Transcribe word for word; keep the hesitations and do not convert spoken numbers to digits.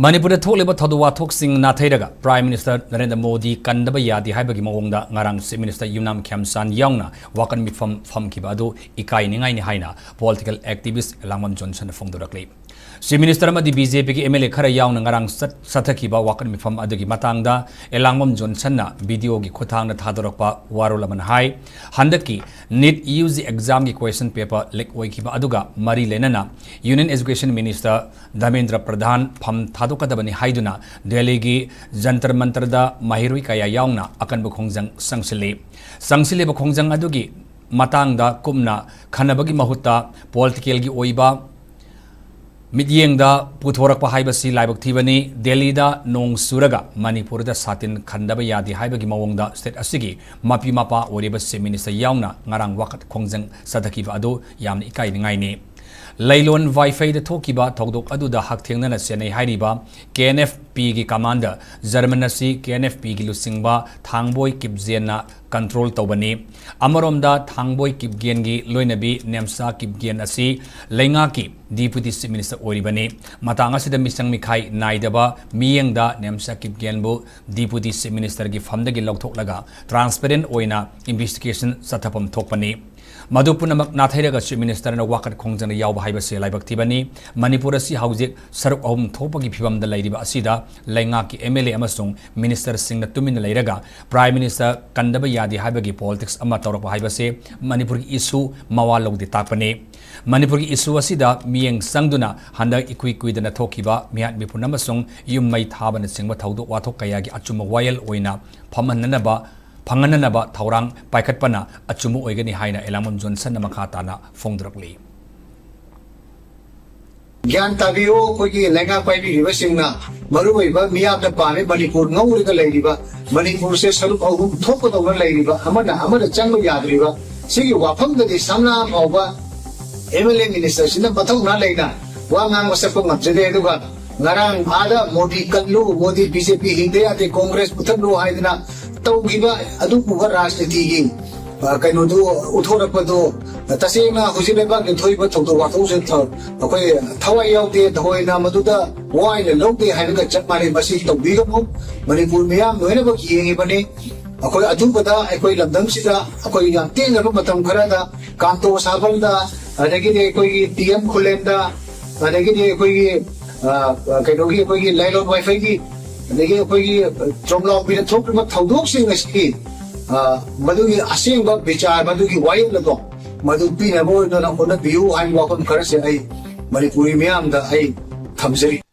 ꯃꯅꯤꯄꯨꯔꯗ ꯊꯣꯛꯂꯤꯕ ꯊꯧꯗꯣꯛ ꯋꯥꯊꯣꯛꯁꯤꯡ ꯅꯥꯊꯩꯔꯒ Prime Minister ꯅꯔꯦꯟꯗ꯭ꯔ ꯃꯣꯗꯤ ꯀꯟꯗꯕ ꯌꯥꯗꯦ ꯍꯥꯏꯕꯒꯤ ꯃꯑꯣꯡꯗ ꯉꯔꯥꯡ Chief Minister ꯌꯨꯝꯅꯥꯝ ꯈꯦꯝꯆꯥꯟ ꯌꯥꯎꯅ ꯋꯥꯀꯠ ꯃꯤꯐꯝ ꯐꯝꯈꯤꯕ ꯑꯗꯨ ꯏꯀꯥꯏꯅꯤꯡꯉꯥꯏꯅꯤ ꯍꯥꯏꯅ political activist ꯑꯦꯂꯥꯡꯕꯝ ꯖꯣꯟꯁꯟꯅ ꯐꯣꯡꯗꯣꯔꯛꯂꯤ꯫ Chief Minister ꯑꯃꯗꯤ BJPꯒꯤ MLA ꯈꯔ ꯌꯥꯎꯅ ꯉꯔꯥꯡ ꯆꯠ-, ꯆꯠꯊꯈꯤꯕ ꯋꯥꯀꯠ ꯃꯤꯐꯝ ꯑꯗꯨꯒꯤ ꯃꯇꯥꯡꯗ ꯑꯦꯂꯥꯡꯕꯝ ꯖꯣꯟꯁꯟꯅ videoꯒꯤ ꯈꯨꯠꯊꯥꯡꯗ ꯊꯥꯗꯣꯔꯛꯄ ꯋꯥꯔꯣꯜ ꯑꯃꯅ ꯍꯥꯏ, ꯍꯟꯗꯛꯀꯤ NEET UG examꯒꯤ question paper leak ꯑꯣꯏꯈꯤꯕ ꯑꯗꯨꯒ ꯃꯔꯤ ꯂꯩꯅꯅ Union Education Minister ꯙꯔꯃꯦꯟꯗ꯭ꯔ ꯄ꯭ꯔꯙꯥꯟ ꯐꯝ ꯊꯥꯗꯣꯛꯀꯗꯕꯅꯤ ꯍꯥꯏꯗꯨꯅ ꯗꯦꯜꯂꯤꯒꯤ ꯖꯟꯇꯔ ꯃꯟꯇꯔꯗ ꯃꯍꯩꯔꯣꯏ ꯀꯌꯥ ꯌꯥꯎꯅ ꯑꯀꯟꯕ ꯈꯣꯡꯖꯪ ꯆꯪꯁꯤꯜꯂꯤ꯫ ꯆꯪꯁꯤꯜꯂꯤꯕ ꯈꯣꯡꯖꯪ ꯑꯗꯨꯒꯤ ꯃꯇꯥꯡꯗ ꯀꯨꯞꯅ ꯈꯟꯅꯕꯒꯤ ꯃꯍꯨꯠꯇ politicalꯒꯤ ꯑꯣꯏꯕ ꯃꯤꯠꯌꯦꯡꯗ ꯄꯨꯊꯣꯔꯛꯄ ꯍꯥꯏꯕꯁꯤ ꯂꯥꯏꯕꯛ ꯊꯤꯕꯅꯤ꯫ ꯗꯦꯜꯂꯤꯗ ꯅꯣꯡ ꯆꯨꯔꯒ ꯃꯅꯤꯄꯨꯔꯗ ꯁꯥꯇꯤꯟ ꯈꯟꯗꯕ ꯌꯥꯗꯦ ꯍꯥꯏꯕꯒꯤ ꯃꯑꯣꯡꯗ state ꯑꯁꯤꯒꯤ ꯃꯄꯤ ꯃꯄꯥ ꯑꯣꯏꯔꯤꯕ Chief Minister ꯌꯥꯎꯅ ꯉꯔꯥꯡ ꯋꯥꯀꯠ ꯈꯣꯡꯖꯪ ꯆꯠꯊꯈꯤꯕ ꯑꯗꯨ ꯌꯥꯝꯅ ꯏꯀꯥꯏꯅꯤꯡꯉꯥꯏꯅꯤ꯫ ꯂꯩꯂꯣꯟ ꯋꯥꯏꯐꯩꯗ ꯊꯣꯛꯈꯤꯕ ꯊꯧꯗꯣꯛ ꯑꯗꯨꯗ ꯍꯛꯊꯦꯡꯅꯅ ꯆꯦꯟꯅꯩ ꯍꯥꯏꯔꯤꯕ KNFPꯒꯤ commander German ꯑꯁꯤ KNFPꯒꯤ ꯂꯨꯆꯤꯡꯕ ꯊꯥꯡꯕꯣꯏ ꯀꯤꯞꯖꯦꯟꯅ control ꯇꯧꯕꯅꯤ꯫ ꯑꯃꯔꯣꯝꯗ ꯊꯥꯡꯕꯣꯏ ꯀꯤꯞꯒꯦꯟꯒꯤ ꯂꯣꯏꯅꯕꯤ ꯅꯦꯝꯁꯥ ꯀꯤꯞꯒꯦꯟ ꯑꯁꯤ ꯂꯩꯉꯥꯛꯀꯤ Deputy Chief Minister ꯑꯣꯏꯔꯤꯕꯅꯤ꯫ ꯃꯇꯥꯡ ꯑꯁꯤꯗ ꯃꯤꯆꯪ ꯃꯤꯈꯥꯏ ꯅꯥꯏꯗꯕ ꯃꯤꯠꯌꯦꯡꯗ ꯅꯦꯝꯁꯥ ꯀꯤꯞꯒꯦꯟꯕꯨ Deputy Chief Ministerꯒꯤ ꯐꯝꯗꯒꯤ ꯂꯧꯊꯣꯛꯂꯒ transparent ꯑꯣꯏꯅ investigation ꯆꯠꯊꯐꯝ ꯊꯣꯛꯄꯅꯤ꯫ ꯃꯗꯨ ꯄꯨꯝꯅꯃꯛ ꯅꯥꯊꯩꯔꯒ Chief Ministerꯅ ꯋꯥꯀꯠ ꯈꯣꯡꯖꯪꯗ ꯌꯥꯎꯕ ꯍꯥꯏꯕꯁꯤ ꯂꯥꯏꯕꯛ ꯊꯤꯕꯅꯤ꯫ ꯃꯅꯤꯄꯨꯔ ꯑꯁꯤ ꯍꯧꯖꯤꯛ ꯁꯔꯨꯛ ꯑꯍꯨꯝ ꯊꯣꯛꯄꯒꯤ ꯐꯤꯕꯝꯗ ꯂꯩꯔꯤꯕ ꯑꯁꯤꯗ ꯂꯩꯉꯥꯛꯀꯤ MLA ꯑꯃꯁꯨꯡ ministerꯁꯤꯡꯅ ꯇꯨꯃꯤꯟꯅ ꯂꯩꯔꯒ Prime Minister ꯀꯟꯗꯕ ꯌꯥꯗꯦ ꯍꯥꯏꯕꯒꯤ politics ꯑꯃ ꯇꯧꯔꯛꯄ ꯍꯥꯏꯕꯁꯤ ꯃꯅꯤꯄꯨꯔꯒꯤ issue ꯃꯋꯥ ꯂꯧꯗꯦ ꯇꯥꯛꯄꯅꯤ꯫ ꯃꯅꯤꯄꯨꯔꯒꯤ issue ꯑꯁꯤꯗ ꯃꯤꯠꯌꯦꯡ ꯆꯪꯗꯨꯅ ꯍꯟꯗꯛ ꯏꯀꯨꯏ ꯀꯨꯏꯗꯅ ꯊꯣꯛꯈꯤꯕ ꯃꯤꯍꯥꯠ ꯃꯤꯄꯨꯟ ꯑꯃꯁꯨꯡ ꯌꯨꯝ ꯃꯩ ꯊꯥꯕꯅꯆꯤꯡꯕ ꯊꯧꯗꯣꯛ ꯋꯥꯊꯣꯛ ꯀꯌꯥꯒꯤ ꯑꯆꯨꯝꯕ ꯋꯥꯌꯦꯜ ꯑꯣꯏꯅ ꯐꯝꯍꯟꯅꯅꯕ, ꯐꯪꯍꯟꯅꯅꯕ ꯊꯧꯔꯥꯡ ꯄꯥꯏꯈꯠꯄꯅ ꯑꯆꯨꯝꯕ ꯑꯣꯏꯒꯅꯤ ꯍꯥꯏꯅ ꯑꯦꯂꯥꯡꯕꯝ ꯖꯣꯟꯁꯟꯅ ꯃꯈꯥ ꯇꯥꯅ ꯐꯣꯡꯗꯣꯔꯛꯂꯤ꯫ ꯒ꯭ꯌꯥꯟ ꯇꯥꯕꯤꯌꯨ, ꯑꯩꯈꯣꯏꯒꯤ ꯂꯩꯉꯥꯛ ꯄꯥꯏꯕꯤꯔꯤꯕꯁꯤꯡꯅ ꯃꯔꯨꯑꯣꯏꯕ ꯃꯤꯌꯥꯝꯅ ꯄꯥꯝꯃꯤ ꯃꯅꯤꯄꯨꯔ ꯉꯧꯔꯒ ꯂꯩꯔꯤꯕ, ꯃꯅꯤꯄꯨꯔꯁꯦ ꯁꯔꯨꯛ ꯑꯍꯨꯝ ꯊꯣꯛꯀꯗꯧꯅ ꯂꯩꯔꯤꯕ, ꯑꯃꯅ ꯑꯃꯗ ꯆꯪꯕ ꯌꯥꯗ꯭ꯔꯤꯕ, ꯁꯤꯒꯤ ꯋꯥꯐꯝꯗꯗꯤ ꯁꯝꯅ ꯐꯥꯎꯕ MLA ministerꯁꯤꯅ ꯃꯊꯧꯅꯥ ꯂꯩꯅ ꯋꯥ ꯉꯥꯡꯕ ꯆꯠꯄ ꯉꯝꯖꯗꯦ꯫ ꯑꯗꯨꯒ ꯉꯔꯥꯡ ꯑꯥꯗ ꯃꯣꯗꯤ ꯀꯜꯂꯨ, ꯃꯣꯗꯤ BJP ꯍꯤꯡꯗ ꯌꯥꯗꯦ, ꯀꯣꯡꯒ꯭ꯔꯦꯁ ꯃꯨꯊꯠꯂꯨ ꯍꯥꯏꯗꯅ ꯇꯧꯈꯤꯕ ꯑꯗꯨꯒꯨꯝꯕ ꯔꯥꯖꯅꯤꯇꯤꯒꯤ ꯑ, ꯀꯩꯅꯣꯗꯨ ꯎꯠꯊꯣꯔꯛꯄꯗꯨ ꯇꯁꯦꯡꯅ ꯍꯧꯖꯤꯛ ꯂꯩꯕꯥꯛꯀꯤ ꯊꯣꯛꯏꯕ ꯊꯧꯗꯣꯛ ꯋꯥꯊꯣꯛꯁꯦ ꯊ-, ꯑꯩꯈꯣꯏ ꯊꯋꯥꯏ ꯌꯥꯎꯗꯦ, ꯊꯑꯣꯏꯅ ꯃꯗꯨꯗ ꯋꯥ ꯑꯣꯏꯅ ꯂꯧꯗꯦ ꯍꯥꯏꯕꯒ ꯆꯞ ꯃꯥꯟꯅꯩ꯫ ꯃꯁꯤ ꯇꯧꯕꯤꯒꯅꯨ꯫ ꯃꯅꯤꯄꯨꯔ ꯃꯤꯌꯥꯝ ꯂꯣꯏꯅꯃꯛ ꯌꯦꯡꯉꯤꯕꯅꯤ꯫ ꯑꯩꯈꯣꯏ ꯑꯊꯨꯕꯗ ꯑꯩꯈꯣꯏ ꯂꯝꯗꯝꯁꯤꯗ ꯑꯩꯈꯣꯏ ꯌꯥꯝ ꯇꯦꯟꯅꯕ ꯃꯇꯝ ꯈꯔꯗ ꯀꯥꯟꯇꯣ ꯁꯥꯕꯝꯗ, ꯑꯗꯒꯤꯗꯤ ꯑꯩꯈꯣꯏꯒꯤ ꯇꯤ ꯑꯦꯝ ꯈꯨꯂꯦꯟꯗ, ꯑꯗꯒꯤꯗꯤ ꯑꯩꯈꯣꯏꯒꯤ, ꯑ, ꯀꯩꯅꯣꯒꯤ, ꯑꯩꯈꯣꯏꯒꯤ ꯂꯥꯏꯂꯣꯟ ꯋꯥꯏꯐꯩꯒꯤ, ꯑꯗꯒꯤ ꯑꯩꯈꯣꯏꯒꯤ ꯆꯣꯝꯂꯥꯎꯕꯤꯗ ꯊꯣꯛꯂꯤꯕ ꯊꯧꯗꯣꯛꯁꯤꯡ ꯑꯁꯤꯒꯤ, ꯑ, ꯃꯗꯨꯒꯤ ꯑꯁꯦꯡꯕ ꯕꯤꯆꯥꯔ, ꯃꯗꯨꯒꯤ ꯋꯥꯌꯦꯜ ꯑꯗꯣ ꯃꯗꯨ ꯄꯤꯅꯕ ꯑꯣꯏꯅ ꯍꯣꯠꯅꯕꯤꯌꯨ ꯍꯥꯏꯕ ꯋꯥꯐꯝ ꯈꯔꯁꯦ ꯑꯩ ꯃꯅꯤꯄꯨꯔꯤ ꯃꯤꯌꯥꯝꯗ ꯑꯩ ꯊꯝꯖꯔꯤ꯫